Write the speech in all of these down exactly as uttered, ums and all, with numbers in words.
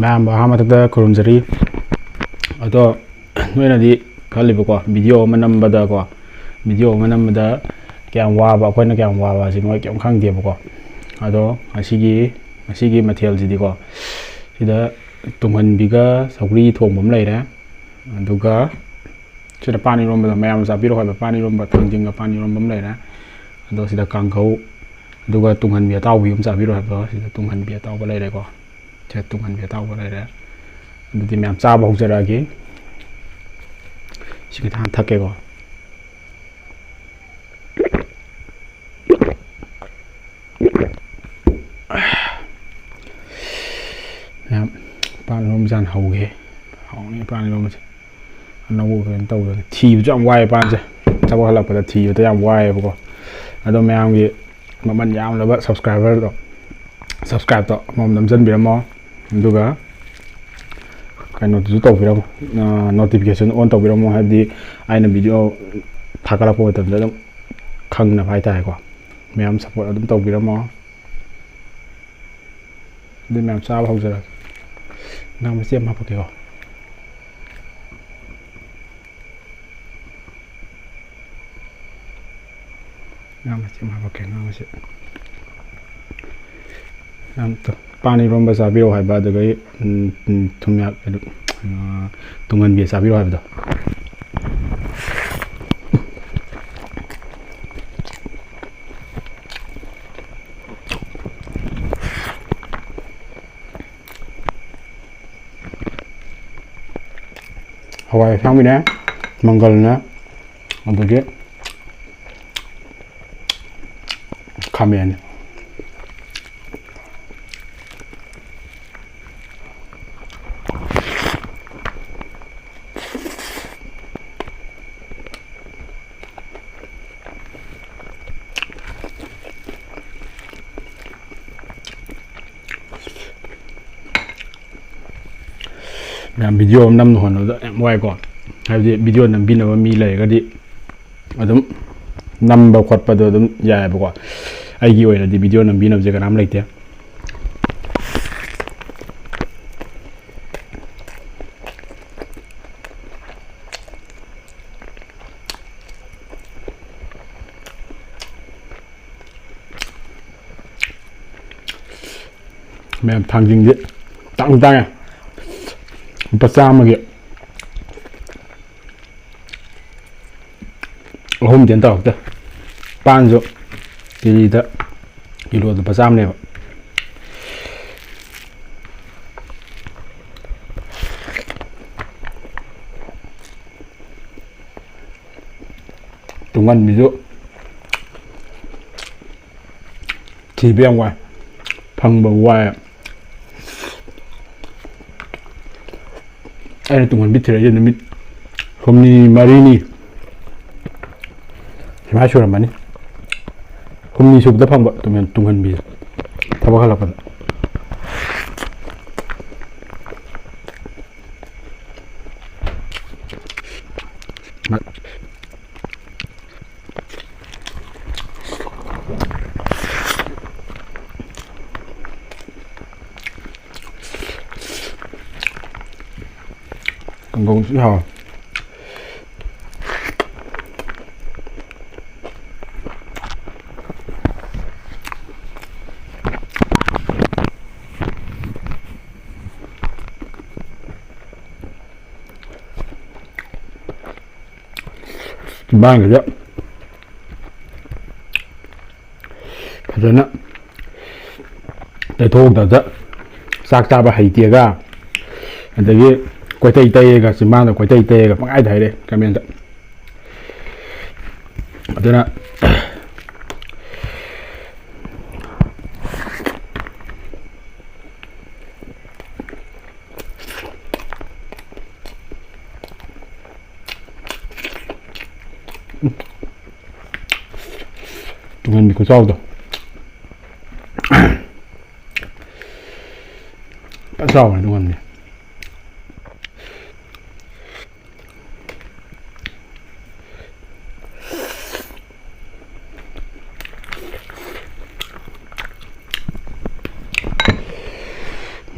ꯃꯌꯥꯝꯕꯨ ꯑꯍꯥꯟꯕ ꯃꯊꯛꯇ ꯈꯨꯔꯨꯝꯖꯔꯤ꯫ ꯑꯗꯣ ꯅꯣꯏꯅꯗꯤ ꯈꯜꯂꯤꯕꯀꯣ, ꯚꯤꯗꯤꯑꯣ ꯑꯃ ꯅꯝꯕꯗꯀꯣ, ꯚꯤꯗꯤꯑꯣ ꯑꯃ ꯅꯝꯕꯗ ꯀꯌꯥꯝ ꯋꯥꯕ, ꯑꯩꯈꯣꯏꯅ ꯀꯌꯥꯝ ꯋꯥꯕ ꯑꯁꯤ ꯃꯣꯏ ꯀꯩꯝ ꯈꯪꯗꯦꯕꯀꯣ꯫ ꯑꯗꯣ ꯉꯁꯤꯒꯤ, ꯉꯁꯤꯒꯤ ꯃꯊꯦꯜꯁꯤꯗꯤꯀꯣ, ꯁꯤꯗ ꯇꯨꯡꯍꯟꯕꯤꯒ ꯁꯧꯒ꯭ꯔꯤ ꯊꯣꯡꯕ ꯑꯃ ꯂꯩꯔꯦ, ꯑꯗꯨꯒ ꯁꯤꯗ ꯄꯥꯟ ꯏꯔꯣꯝꯕꯗꯣ, ꯃꯌꯥꯝ ꯆꯥꯕꯤꯔꯣ ꯍꯥꯏꯕ ꯄꯥꯟ ꯏꯔꯣꯝꯕ, ꯊꯥꯡꯖꯤꯡꯒ ꯄꯥꯟ ꯏꯔꯣꯝꯕ ꯑꯃ ꯂꯩꯔꯦ꯫ ꯑꯗꯣ ꯁꯤꯗ ꯀꯥꯡꯍꯧ, ꯑꯗꯨꯒ ꯇꯨꯡꯍꯟꯕꯤ ꯑꯇꯥꯎꯕꯤ ꯑꯃ ꯆꯥꯕꯤꯔꯣ ꯍꯥꯏꯕꯗꯣ, ꯁꯤꯗ ꯇꯨꯡꯍꯟꯕꯤ ꯑꯇꯥꯎꯕ ꯂꯩꯔꯦꯀꯣ꯫ ꯁꯤꯗ ꯇꯨꯡꯍꯟꯕꯤ ꯑꯇꯥꯎꯕ ꯂꯩꯔꯦ꯫ ꯑꯗꯨꯗꯤ ꯃꯌꯥꯝ ꯆꯥꯕ ꯍꯧꯖꯔꯛꯑꯒꯦ꯫ ꯁꯤ ꯈꯤꯇꯪ ꯍꯥꯟꯅ ꯊꯛꯀꯦꯀꯣ꯫ ꯃꯌꯥꯝ ꯄꯥꯟ ꯏꯔꯣꯝꯕꯁꯦ ꯍꯥꯟꯅ ꯍꯧꯒꯦ꯫ ꯍꯥꯎꯅꯤ ꯄꯥꯟ ꯏꯔꯣꯝꯕꯁꯦ꯫ ꯑꯅꯧꯕ ꯀꯩꯅꯣ ꯇꯧꯗꯅ ꯊꯤꯕꯁꯨ ꯌꯥꯝ ꯋꯥꯏ ꯄꯥꯟꯁꯦ꯫ ꯊꯕꯛ ꯍꯜꯂꯛꯄꯗ ꯊꯤꯕꯗ ꯌꯥꯝ ꯋꯥꯏꯑꯦꯕꯀꯣ꯫ ꯑꯗꯣ ꯃꯌꯥꯝꯒꯤ ꯃꯃꯜ ꯌꯥꯝꯂꯕ ꯁꯕꯁꯀ꯭ꯔꯥꯏꯕꯔꯗꯣ, ꯁꯕꯁꯀ꯭ꯔꯥꯏꯞꯇꯣ ꯑꯃꯃꯝ ꯅꯝꯁꯤꯟꯕꯤꯔꯝꯃꯣ꯫ ꯑꯗꯨꯒ ꯀꯩꯅꯣꯗꯨꯁꯨ ꯇꯧꯕꯤꯔꯝꯃꯣ, ꯅꯣꯇꯤꯐꯤꯀꯦꯁꯟ ꯑꯣꯟ ꯇꯧꯕꯤꯔꯝꯃꯣ, ꯍꯥꯏꯕꯗꯤ ꯑꯩꯅ ꯚꯤꯗꯤꯑꯣ ꯊꯥꯒꯠꯂꯛꯄ ꯃꯇꯝꯗ ꯑꯗꯨꯝ ꯈꯪꯅꯕ ꯍꯥꯏꯇꯥꯔꯦꯀꯣ꯫ ꯃꯌꯥꯝ ꯁꯞꯄꯣꯔꯠ ꯑꯗꯨꯝ ꯇꯧꯕꯤꯔꯝꯃꯣ꯫ ꯑꯗꯨ ꯃꯌꯥꯝ ꯆꯥꯕ ꯍꯧꯖꯔꯒꯦ꯫ ꯉꯥ ꯃꯆꯦꯠ ꯑꯃ ꯍꯥꯞꯄꯛꯀꯦꯀꯣ꯫ ꯉꯥ ꯃꯆꯦꯠ ꯑꯃ ꯍꯥꯞꯄꯛꯀꯦ, ꯉꯥ ꯃꯆꯦꯠ꯫ ꯌꯥꯝ ꯇ-, ꯄꯥꯟ ꯏꯔꯣꯝꯕ ꯆꯥꯕꯤꯔꯣ ꯍꯥꯏꯕ, ꯑꯗꯨꯒ ꯑꯩ, ꯎꯝ, ꯎꯝ, ꯊꯨꯝꯌꯥꯛ, ꯀꯩꯅꯣ, ꯑ, ꯇꯨꯡꯍꯟꯕꯤ ꯆꯥꯕꯤꯔꯣ ꯍꯥꯏꯕꯗꯣ꯫ ꯍꯋꯥꯏ ꯑꯁꯥꯡꯕꯤꯅꯦ, ꯃꯪꯒꯜꯅꯦ, ꯑꯗꯒꯤ ꯈꯥꯃꯦꯟ꯫ ꯃꯌꯥꯝ ꯚꯤꯗꯤꯑꯣ ꯑꯃ ꯅꯝꯅ ꯍꯣꯠꯅꯕꯗ ꯌꯥꯝ ꯋꯥꯏꯀꯣ꯫ ꯍꯥꯏꯕꯗꯤ ꯚꯤꯗꯤꯑꯣ ꯅꯝꯕꯤꯅꯕ ꯃꯤ ꯂꯩꯔꯒꯗꯤ ꯑꯗꯨꯝ ꯅꯝꯕ ꯈꯣꯠꯄꯗꯣ ꯑꯗꯨꯝ ꯌꯥꯏꯑꯕꯀꯣ꯫ ꯑꯩꯒꯤ ꯑꯣꯏꯅꯗꯤ ꯚꯤꯗꯤꯑꯣ ꯅꯝꯕꯤꯅꯕꯁꯦ ꯀꯅꯥꯝ ꯂꯩꯇꯦ꯫ ꯃꯌꯥꯝ ꯊꯥꯡꯖꯤꯡꯁꯦ ꯇꯥꯡ ꯇꯥꯡꯉꯦ꯫ ꯂꯨꯄꯥ ꯆꯥꯝꯃꯒꯤ ꯑꯍꯨꯝꯗꯤ ꯑꯝ ꯇꯧꯔꯛꯇꯦ꯫ ꯄꯥꯟꯁꯨ ꯀꯦꯖꯤꯗ, ꯀꯤꯂꯣꯗ ꯂꯨꯄꯥ ꯆꯥꯝꯃꯅꯦꯕ꯫ ꯇꯨꯡꯍꯟꯕꯤꯁꯨ ꯊꯤꯕ ꯌꯥꯝ ꯋꯥꯏ, ꯐꯪꯕ ꯋꯥꯏ꯫ ꯑꯩꯅ ꯇꯨꯡꯍꯟꯕꯤ ꯊꯤꯔꯛꯏꯁꯦ ꯅꯨꯃꯤꯠ ꯍꯨꯝꯅꯤ ꯃꯔꯤꯅꯤ ꯁꯨꯃꯥꯏꯅ ꯁꯨꯔꯝꯃꯅꯤ꯫ ꯍꯨꯝꯅꯤ ꯁꯨꯕꯗ ꯐꯪꯕ ꯇꯨꯡꯍꯟ-, ꯇꯨꯡꯍꯟꯕꯤꯁꯦ ꯊꯕꯛ ꯍꯜꯂꯛꯄꯗ꯫ ꯀꯥꯡꯒꯧꯁꯨ ꯍꯥꯎꯋꯦ꯫ ꯆꯤꯝꯕꯥꯟꯒꯁꯦ ꯐꯖꯅ ꯇꯩꯊꯣꯛꯇꯕꯗ ꯆꯥꯛ ꯆꯥꯕ ꯍꯩꯇꯦꯒ, ꯑꯗꯒꯤ ꯀꯣꯏꯇꯩ ꯇꯩꯌꯦꯒ, ꯆꯤꯝꯕꯥꯟꯗ ꯀꯣꯏꯇꯩ ꯇꯩꯌꯦꯒ ꯄꯪꯍꯥꯏꯗ ꯍꯥꯏꯔꯛꯑꯦ ꯀꯃꯦꯟꯗ꯫ ꯑꯗꯨꯅ ꯇꯨꯡꯍꯟꯕꯤ ꯈꯨꯆꯥꯎꯗꯣ꯫ ꯐꯖ ꯆꯥꯎꯕꯅꯦ ꯇꯨꯡꯍꯟꯕꯤ꯫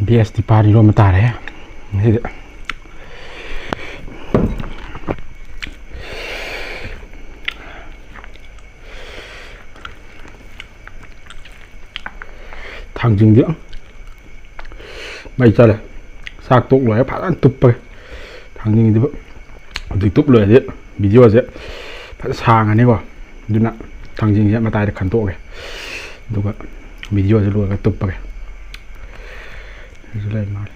ꯕꯦꯁꯇꯤ ꯄꯥꯔ ꯏꯔꯣꯟꯕ ꯇꯥꯔꯦ ꯉꯁꯤꯗꯤ꯫ ꯊꯥꯡꯖꯤꯡꯗꯤ ꯃꯩ ꯆꯠꯂꯦ꯫ ꯆꯥꯛ ꯇꯣꯛ ꯂꯣꯏꯔꯦ ꯐꯖꯅ ꯇꯨꯞꯄꯒꯦ ꯊꯥꯡꯖꯤꯡꯁꯤꯕꯨ꯫ ꯍꯧꯖꯤꯛ ꯇꯨꯞ ꯂꯣꯏꯔꯗꯤ ꯚꯤꯗꯤꯑꯣꯁꯦ ꯐꯖꯅ ꯁꯥꯡꯉꯅꯤꯀꯣ꯫ ꯑꯗꯨꯅ ꯊꯥꯡꯖꯤꯡꯁꯦ ꯃꯇꯥꯏꯗ ꯈꯟꯇꯣꯛꯑꯒꯦ꯫ ꯑꯗꯨꯒ ꯚꯤꯗꯤꯑꯣꯁꯦ ꯂꯣꯏꯔꯒ ꯇꯨꯞꯄꯒꯦ꯫ ꯑꯗꯨꯁꯨ ꯂꯩ ꯃꯥꯜꯂꯦ꯫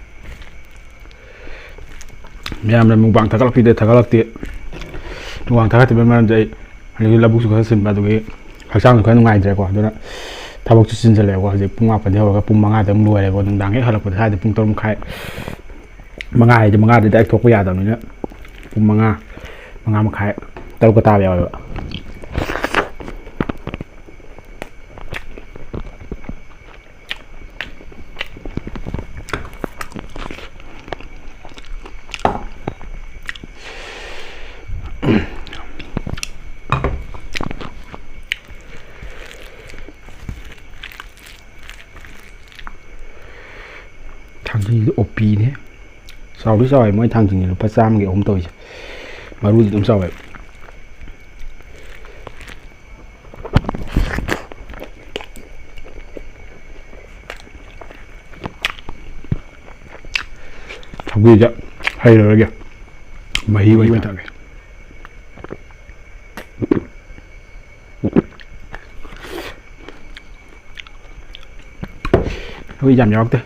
ꯃꯌꯥꯝꯅ ꯃꯨꯛꯕꯥꯡ ꯊꯥꯒꯠꯂꯛꯄꯤꯗꯦ, ꯊꯥꯒꯠꯂꯛꯇꯦ꯫ ꯃꯨꯛꯕꯥꯡ ꯊꯥꯒꯠꯇꯕꯩ ꯃꯔꯝꯗꯤ ꯑꯩ ꯍꯧꯖꯤꯛ ꯂꯧꯕꯨꯛꯁꯨ ꯈꯔ ꯆꯤꯟꯕ, ꯑꯗꯨꯒꯤ ꯍꯛꯆꯥꯡꯁꯨ ꯈꯔ ꯅꯨꯡꯉꯥꯏꯇ꯭ꯔꯦꯀꯣ꯫ ꯑꯗꯨꯅ ꯊꯕꯛꯁꯨ ꯆꯤꯟꯁꯤꯜꯂꯛꯑꯦꯀꯣ꯫ ꯍꯧꯖꯤꯛ ꯄꯨꯡ ꯃꯥꯄꯟꯗꯒꯤ ꯍꯧꯔꯒ ꯄꯨꯡ ꯃꯉꯥꯗ ꯑꯗꯨꯝ ꯂꯣꯏꯔꯦꯀꯣ꯫ ꯅꯨꯡꯗꯥꯡ ꯍꯦꯛ ꯍꯜꯂꯛꯄꯗ ꯁ꯭ꯋꯥꯏꯗ ꯄꯨꯡ ꯇꯔꯨꯛ ꯃꯈꯥꯏ, ꯃꯉꯥ ꯍꯥꯏꯗꯤ ꯃꯉꯥꯗ direct ꯊꯣꯛꯄ ꯌꯥꯗꯕꯅꯤꯅ ꯄꯨꯡ ꯃꯉꯥ, ꯃꯉꯥ ꯃꯈꯥꯏ, ꯇꯔꯨꯛꯀ ꯇꯥꯕ ꯌꯥꯎꯋꯦꯕ꯫ ꯊꯥꯡꯖꯤꯡꯁꯤꯗꯤ ꯑꯣꯄꯤꯅꯦ꯫ ꯆꯥꯎꯗꯤ ꯆꯥꯎꯋꯦ ꯃꯣꯏ ꯊꯥꯡꯖꯤꯡꯁꯦ, ꯂꯨꯄꯥ ꯆꯥꯝꯃꯒꯤ ꯑꯍꯨꯝ ꯇꯧꯔꯤꯁꯦ꯫ ꯃꯔꯨꯗꯤ ꯑꯗꯨꯝ ꯆꯥꯎꯋꯦ꯫ ꯁꯧꯒ꯭ꯔꯤꯗ ꯍꯩꯔꯔꯣꯏꯒꯦ, ꯃꯍꯤ ꯑꯣꯏꯅ ꯊꯛꯑꯒꯦ꯫ ꯁꯧꯒ꯭ꯔꯤ ꯌꯥꯝ ꯌꯥꯎꯔꯛꯇꯦ,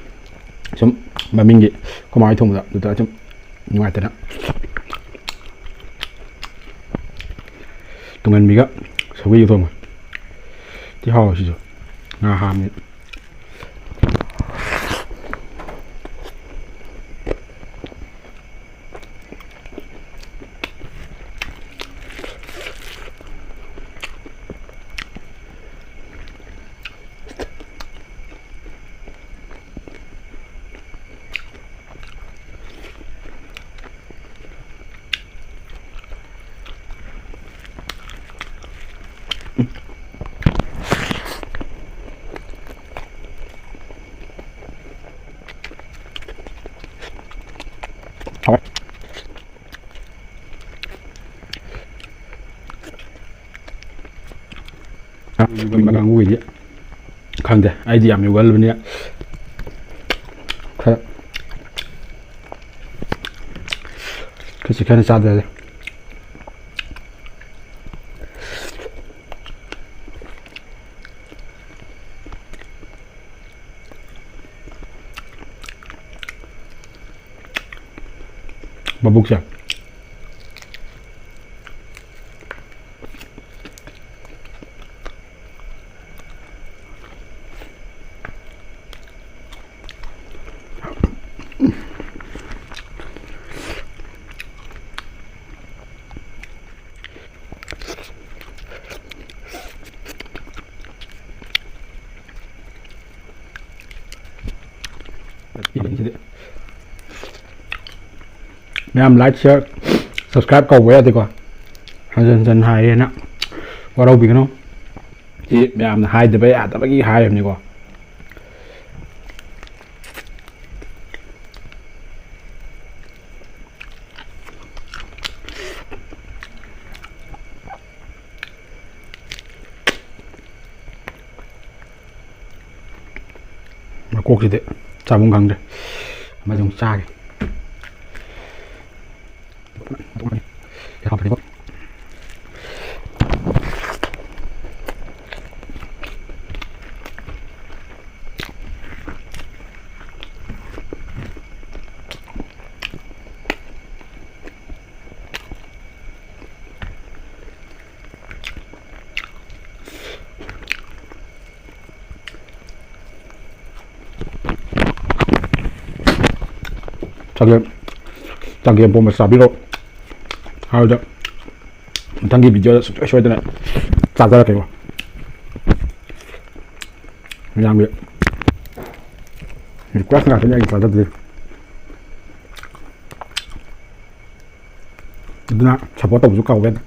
ꯁꯨꯝ ꯃꯃꯤꯡꯒꯤ ꯑꯩꯈꯣꯏ ꯃꯥ ꯍꯣꯏ ꯊꯣꯡꯕꯗ ꯑꯗꯨꯗ ꯁꯨꯝ ꯅꯨꯡꯉꯥꯏꯇꯅ꯫ ꯇꯨꯡꯍꯟꯕꯤꯒ ꯁꯧꯒ꯭ꯔꯤꯒ ꯊꯣꯡꯕ ꯊꯤ ꯍꯥꯎꯋꯦ ꯁꯤꯁꯨ꯫ ꯉꯥ ꯍꯥꯞꯄꯅꯤ꯫ ꯀꯥꯡꯕꯨꯒꯤꯗꯤ ꯈꯪꯗꯦ, ꯑꯩꯗꯤ ꯌꯥꯝ ꯌꯣꯒꯜꯂꯕꯅꯤꯅ ꯈꯔ, ꯈꯔ ꯆꯦꯛꯁꯤꯟꯅ ꯆꯥꯗ ꯌꯥꯗꯦ꯫ ꯃꯕꯨꯛꯁꯦ꯫ ꯃꯌꯥꯝ like, share, subscribe ꯀꯧꯕ ꯌꯥꯗꯦꯀꯣ꯫ ꯍꯟꯖꯟ ꯍꯟꯖꯟ ꯍꯥꯏꯔꯦꯅ ꯋꯥꯔꯧꯕꯤꯒꯅꯨ꯫ ꯁꯤ ꯃꯌꯥꯝꯅ ꯍꯥꯏꯗꯕ ꯌꯥꯗꯕꯒꯤ ꯍꯥꯏꯔꯤꯕꯅꯤꯀꯣ꯫ ꯃꯀꯣꯛꯁꯤꯗꯤ ꯆꯥꯐꯝ ꯈꯪꯗ꯭ꯔꯦ꯫ ꯑꯃꯁꯨ ꯑꯃꯨꯛ ꯆꯥꯒꯦ꯫ ꯆꯒꯦꯝ, ꯆꯒꯦꯝ ꯄꯣꯝꯕ ꯆꯥꯕꯤꯔꯣ ꯍꯥꯏꯕꯗ, ꯃꯊꯪꯒꯤ video ꯗ ꯁꯨꯡꯁꯣꯏ ꯁꯣꯏꯗꯅ ꯆꯥꯖꯔꯛꯀꯦꯀꯣ꯫ ꯃꯌꯥꯝꯒꯤ request ꯉꯥꯛꯇꯅꯤ ꯑꯩꯅ ꯆꯥꯖꯗꯣꯏꯁꯦ꯫ ꯑꯗꯨꯅ support ꯇꯧꯕꯁꯨ ꯀꯥꯎꯕ ꯌꯥꯗꯦ꯫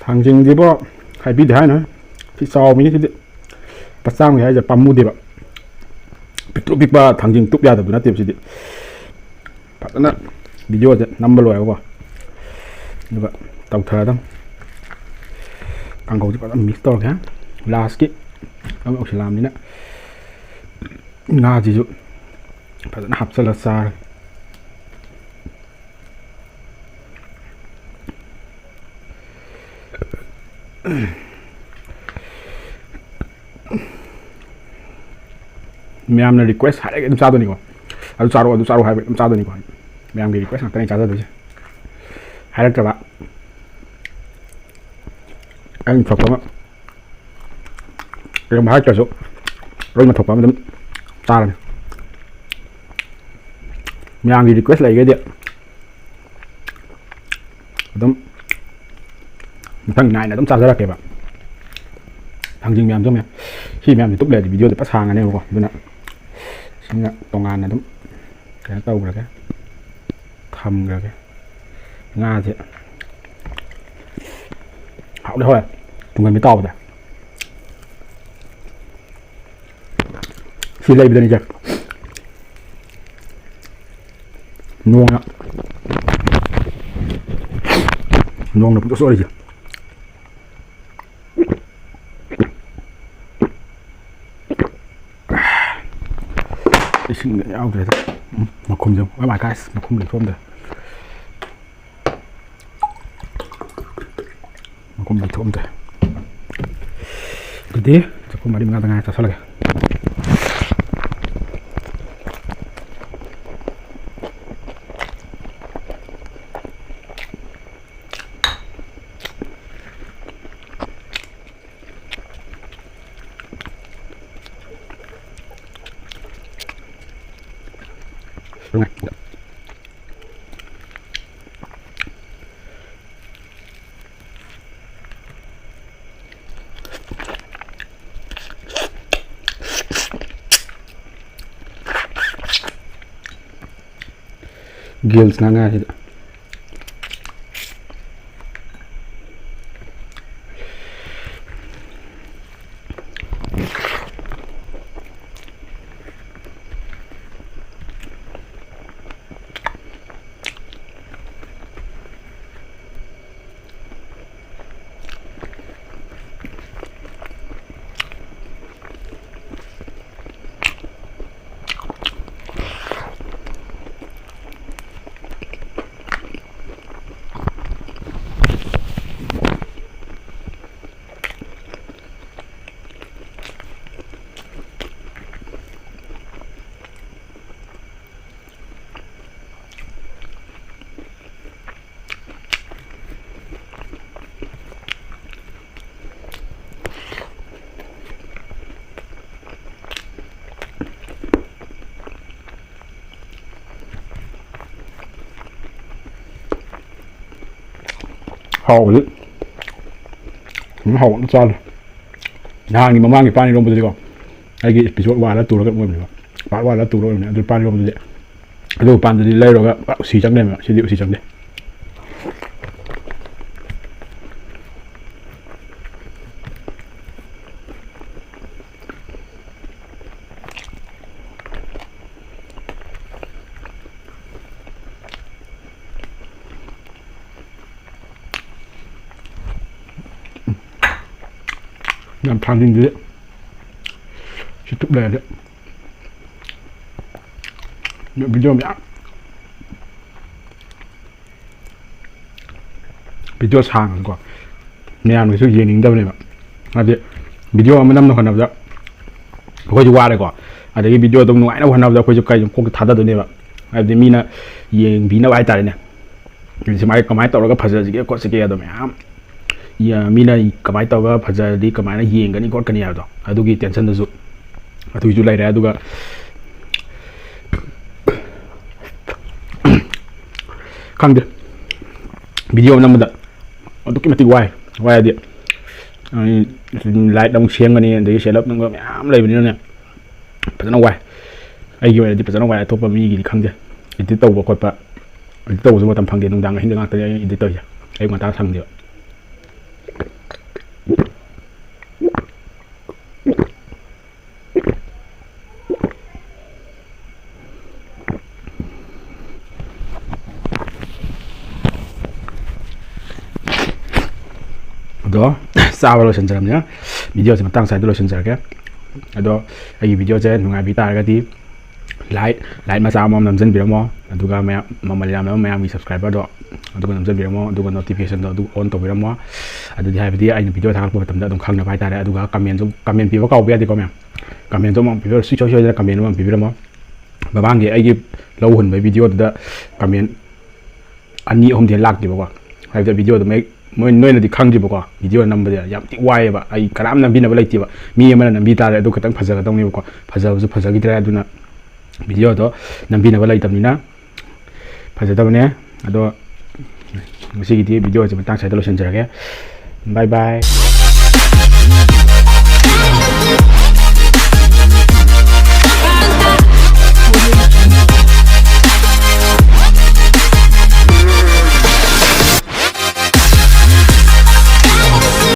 ꯊꯥꯡꯖꯤꯡꯁꯤꯕꯣ ꯍꯥꯏꯕꯤꯗꯦ ꯍꯥꯏꯅ ꯁꯤ ꯆꯥꯎꯕꯅꯤ ꯁꯤꯗꯤ꯫ ꯂꯨꯄꯥ ꯆꯥꯝꯃꯒꯤ ꯍꯥꯏꯁꯦ ꯄꯥꯝꯃꯨꯗꯦꯕ꯫ ꯄꯤꯛꯇ꯭ꯔꯨ ꯄꯤꯛꯄ ꯊꯥꯡꯖꯤꯡ ꯇꯨꯞ ꯌꯥꯗꯕꯗꯨ ꯅꯠꯇꯦꯕ ꯁꯤꯗꯤ꯫ ꯐꯖꯅ ꯚꯤꯗꯤꯑꯣꯁꯦ ꯅꯝꯕ ꯂꯣꯏꯔꯒꯀꯣ ꯑꯗꯨꯒ ꯇꯧꯊꯔꯗꯝ꯫ ꯀꯥꯡꯒꯧꯁꯦ ꯐꯖꯅ ꯃꯤꯛꯁ ꯇꯧꯔꯒꯦ꯫ ꯂꯥꯁꯀꯤ ꯑꯃ ꯌꯧꯁꯤꯜꯂꯛꯑꯕꯅꯤꯅ ꯉꯥꯁꯤꯁꯨ ꯐꯖꯅ ꯍꯥꯞꯆꯜꯂ ꯆꯥꯔꯒꯦ꯫ ꯃꯌꯥꯝꯅ ꯔꯤꯀ꯭ꯋꯦꯁ ꯍꯥꯏꯔꯒ ꯑꯗꯨꯝ ꯆꯥꯗꯣꯏꯅꯤꯀꯣ꯫ ꯑꯗꯨ ꯆꯥꯔꯣ, ꯑꯗꯨ ꯆꯥꯔꯣ ꯍꯥꯏꯕ ꯑꯗꯨꯝ ꯆꯥꯗꯣꯏꯅꯤꯀꯣ꯫ ꯃꯌꯥꯝꯒꯤ ꯔꯤꯀ꯭ꯋꯦꯁ ꯉꯥꯛꯇꯅꯦ ꯆꯥꯖꯗꯣꯏꯁꯦ꯫ ꯍꯥꯏꯔꯛꯇ꯭ꯔꯕ ꯑꯩꯅ ꯊꯣꯛꯄ ꯑꯃ꯫ ꯀꯩꯒꯨꯝꯕ ꯍꯥꯏꯔꯛꯇ꯭ꯔꯁꯨ ꯑꯩꯅ ꯊꯣꯛꯄ ꯑꯃ ꯑꯗꯨꯝ ꯆꯥꯔꯅꯤ꯫ ꯃꯌꯥꯝꯒꯤ ꯔꯤꯀ꯭ꯋꯦꯁ ꯂꯩꯔꯒꯗꯤ ꯑꯗꯨꯝ ꯃꯊꯪ ꯅꯥꯏꯅ ꯑꯗꯨꯝ ꯆꯥꯖꯔꯛꯀꯦꯕ꯫ ꯊꯥꯡꯖꯤꯡ ꯃꯌꯥꯝꯁꯨ ꯃꯌꯥꯝ, ꯁꯤ ꯃꯌꯥꯝꯁꯤ ꯇꯨꯞ ꯂꯩꯔꯗꯤ ꯚꯤꯗꯤꯑꯣꯗꯤ ꯐꯖ ꯁꯥꯡꯉꯅꯦꯕꯀꯣ꯫ ꯑꯗꯨꯅ ꯁꯤꯅ ꯇꯣꯉꯥꯟꯅ ꯑꯗꯨꯝ ꯀꯩꯅꯣ ꯇꯧꯈ꯭ꯔꯒꯦ, ꯊꯝꯈ꯭ꯔꯒꯦ꯫ ꯉꯥꯁꯦ ꯍꯥꯎꯗꯤ ꯍꯥꯎꯋꯦ, ꯇꯨꯡꯍꯟꯕꯤ ꯇꯥꯎꯕꯗ꯫ ꯁꯤ ꯂꯩꯕꯗꯅꯤꯁꯦ ꯅꯣꯡꯅ, ꯅꯣꯡꯅ ꯄꯨꯡꯆꯣꯠ ꯆꯣꯠꯂꯤꯁꯦ꯫ ꯏꯁꯤꯡꯒ ꯌꯥꯎꯗ꯭ꯔꯦꯗ꯫ ꯎꯝ, ꯃꯈꯨꯝꯁꯦ, oh my gosh, ꯃꯈꯨꯝ ꯂꯩꯊꯣꯛꯑꯝꯗ꯭ꯔꯦ꯫ ꯃꯈꯨꯝ ꯂꯩꯊꯣꯛꯑꯝꯗ꯭ꯔꯦ꯫ ꯑꯗꯨꯗꯤ ꯆꯥꯛꯈꯨꯝ ꯃꯔꯤ ꯃꯉꯥꯗ ꯉꯥꯏ ꯆꯥꯁꯜꯂꯒꯦ꯫ ꯒꯤꯜꯁ ꯉꯥ ꯉꯥꯁꯤꯗ꯫ ꯍꯥꯎꯕꯗꯤ ꯑꯗꯨꯝ ꯍꯥꯎꯕ ꯑꯗꯨꯝ ꯆꯥꯔꯦ꯫ ꯅꯍꯥꯟꯒꯤ ꯃꯃꯥꯡꯒꯤ ꯄꯥꯟ ꯏꯔꯣꯝꯕꯗꯨꯗꯤꯀꯣ, ꯑꯩꯒꯤ episode one ꯂ two ꯂ ꯑꯣꯏꯕꯅꯦꯕ, part one ꯂ two ꯂ ꯑꯣꯏꯕꯅꯦ꯫ ꯑꯗꯨ ꯄꯥꯟ ꯏꯔꯣꯝꯕꯗꯨꯗꯤ, ꯑꯗꯨ ꯄꯥꯟꯗꯨꯗꯤ ꯂꯩꯔꯨꯔꯒ ꯄꯨꯔꯥ ꯎꯁꯤ ꯆꯪ ꯂꯩꯔꯝꯃꯦꯕ꯫ ꯁꯤꯗꯤ ꯎꯁꯤ ꯆꯪꯗꯦ꯫ ꯌꯥꯝ ꯊꯥꯡꯖꯤꯡꯗꯨꯗꯤ ꯁꯤ ꯇꯨꯞ ꯂꯩꯔꯗꯤ video ꯃꯌꯥꯝ, video ꯁꯥꯡꯉꯁꯨꯀꯣ, ꯃꯌꯥꯝꯒꯤꯁꯨ ꯌꯦꯡꯅꯤꯡꯗꯕꯅꯦꯕ꯫ ꯍꯥꯏꯗꯤ video ꯑꯃ ꯅꯝꯅ ꯍꯣꯠꯅꯕꯗ ꯑꯩꯈꯣꯏꯁꯨ ꯋꯥꯔꯦꯀꯣ, ꯑꯗꯒꯤ video ꯑꯗꯨꯝ ꯅꯨꯡꯉꯥꯏꯅꯕ ꯍꯣꯠꯅꯕꯗ ꯑꯩꯈꯣꯏꯁꯨ ꯀꯩ ꯀꯣꯛꯇ ꯊꯥꯗꯗꯣꯏꯅꯦꯕ꯫ ꯍꯥꯏꯕꯗꯤ ꯃꯤꯅ ꯌꯦꯡꯕꯤꯅꯕ ꯍꯥꯏꯇꯥꯔꯦꯅꯦ꯫ ꯁꯨꯃꯥꯏꯅ ꯀꯃꯥꯏꯅ ꯇꯧꯔꯒ ꯐꯖꯁꯤꯒꯦ ꯈꯣꯠꯁꯤꯒꯦ ꯑꯗꯣ ꯃꯌꯥꯝ, ꯌꯥ-, ꯃꯤꯅ ꯀꯃꯥꯏꯅ ꯇꯧꯔꯒ ꯐꯖꯔꯗꯤ ꯀꯃꯥꯏꯅ ꯌꯦꯡꯒꯅꯤ ꯈꯣꯠꯀꯅꯤ ꯍꯥꯏꯕꯗꯣ, ꯑꯗꯨꯒꯤ tension ꯗꯨꯁꯨ, ꯑꯗꯨꯒꯤꯁꯨ ꯂꯩꯔꯦ꯫ ꯑꯗꯨꯒ ꯈꯪꯗꯦ, video ꯅꯝꯕꯗ ꯑꯗꯨꯛꯀꯤ ꯃꯇꯤꯛ ꯋꯥꯏ꯫ ꯋꯥꯏ ꯍꯥꯏꯗꯤ, ꯑꯩ light ꯑꯃꯨꯛ ꯁꯦꯝꯒꯅꯤ, ꯑꯗꯒꯤ setup ꯅꯨꯡꯒ ꯃꯌꯥꯝ ꯂꯩꯕꯅꯤꯅꯅꯦ, ꯐꯖꯅ ꯋꯥꯏ꯫ ꯑꯩꯒꯤ ꯑꯣꯏꯅꯗꯤ ꯐꯖꯅ ꯋꯥꯏ, ꯑꯇꯣꯞꯄ ꯃꯤꯒꯤꯗꯤ ꯈꯪꯗꯦ꯫ Edit ꯇꯧꯕ ꯈꯣꯠꯄ, edit ꯇꯧꯕꯁꯨ ꯃꯇꯝ ꯐꯪꯗꯦ, ꯅꯨꯡꯗꯥꯡ ꯑꯍꯤꯡꯗ ꯉꯥꯛꯇꯅꯦ ꯑꯩ edit ꯇꯧꯔꯤꯁꯦ, ꯑꯌꯨꯛ ꯉꯟꯇꯥ ꯁꯪꯗꯦꯕ꯫ ꯑꯗꯣ ꯆꯥꯕ ꯂꯣꯏꯁꯤꯟꯖꯔꯕꯅꯤꯅ video ꯁꯦ ꯃꯇꯥꯡ ꯁ꯭ꯋꯥꯏꯗ ꯂꯣꯏꯁꯤꯟꯖꯔꯒꯦ꯫ ꯑꯗꯣ ꯑꯩꯒꯤ video ꯁꯦ ꯅꯨꯡꯉꯥꯏꯕꯤ ꯇꯥꯔꯒꯗꯤ like, like ꯃꯆꯥ ꯑꯃ ꯅꯝꯖꯟꯕꯤꯔꯝꯃꯣ꯫ ꯑꯗꯨꯒ ꯃꯌꯥꯝ, ꯃꯃꯜ ꯌꯥꯝꯂꯕ ꯃꯌꯥꯝꯒꯤ subscriber ꯗꯣ ꯑꯗꯨꯒ ꯅꯝꯖꯟꯕꯤꯔꯝꯃꯣ꯫ ꯑꯗꯨꯒ notification ꯗꯣ ꯑꯗꯨ on ꯇꯧꯕꯤꯔꯝꯃꯣ꯫ ꯑꯗꯨꯗꯤ ꯍꯥꯏꯕꯗꯤ ꯑꯩꯅ video ꯊꯥꯒꯠꯂꯛꯄ ꯃꯇꯝꯗ ꯑꯗꯨꯝ ꯈꯪꯅꯕ ꯍꯥꯏꯇꯥꯔꯦ꯫ ꯑꯗꯨꯒ comment ꯁꯨ, comment ꯄꯤꯕ ꯀꯥꯎꯕ ꯌꯥꯗꯦꯀꯣ ꯃꯌꯥꯝ꯫ Comment ꯁꯨ ꯑꯃ ꯄꯤꯕꯤꯔꯣ, ꯁꯨꯡꯁꯣꯏ ꯁꯣꯏꯗꯅ comment ꯑꯃ ꯄꯤꯕꯤꯔꯝꯃꯣ꯫ ꯃꯃꯥꯡꯒꯤ ꯑꯩꯒꯤ ꯂꯧ ꯍꯨꯟꯕꯒꯤ video ꯗꯨꯗ comment ꯑꯅꯤ ꯑꯍꯨꯝꯗꯤ ꯂꯥꯛꯇꯦꯕꯀꯣ꯫ ꯍꯥꯏꯕꯗꯤ video ꯗꯣ ꯃꯌꯦꯛ, ꯃꯣꯏ, ꯅꯣꯏꯅꯗꯤ ꯈꯪꯗ꯭ꯔꯤꯕꯀꯣ, video ꯅꯝꯕꯁꯦ ꯌꯥꯝ ꯊꯤ ꯋꯥꯏꯑꯦꯕ꯫ ꯑꯩ ꯀꯅꯥꯝ ꯅꯝꯕꯤꯅꯕ ꯂꯩꯇꯦꯕ꯫ ꯃꯤ ꯑꯃꯅ ꯅꯝꯕꯤ ꯇꯥꯔꯦ, ꯑꯗꯨ ꯈꯤꯇꯪ ꯐꯖꯒꯗꯧꯅꯦꯕꯀꯣ꯫ ꯐꯖꯕꯁꯨ ꯐꯖꯈꯤꯗ꯭ꯔꯦ꯫ ꯑꯗꯨꯅ video ꯗꯣ ꯅꯝꯕꯤꯅꯕ ꯂꯩꯇꯕꯅꯤꯅ ꯐꯖꯗꯕꯅꯦ꯫ ꯑꯗꯣ ꯉꯁꯤꯒꯤꯗꯤ video ꯑꯁꯤ ꯃꯇꯥꯡ ꯁ꯭ꯋꯥꯏꯗ ꯂꯣꯏꯁꯤꯟꯖꯔꯒꯦ꯫ Bye bye꯫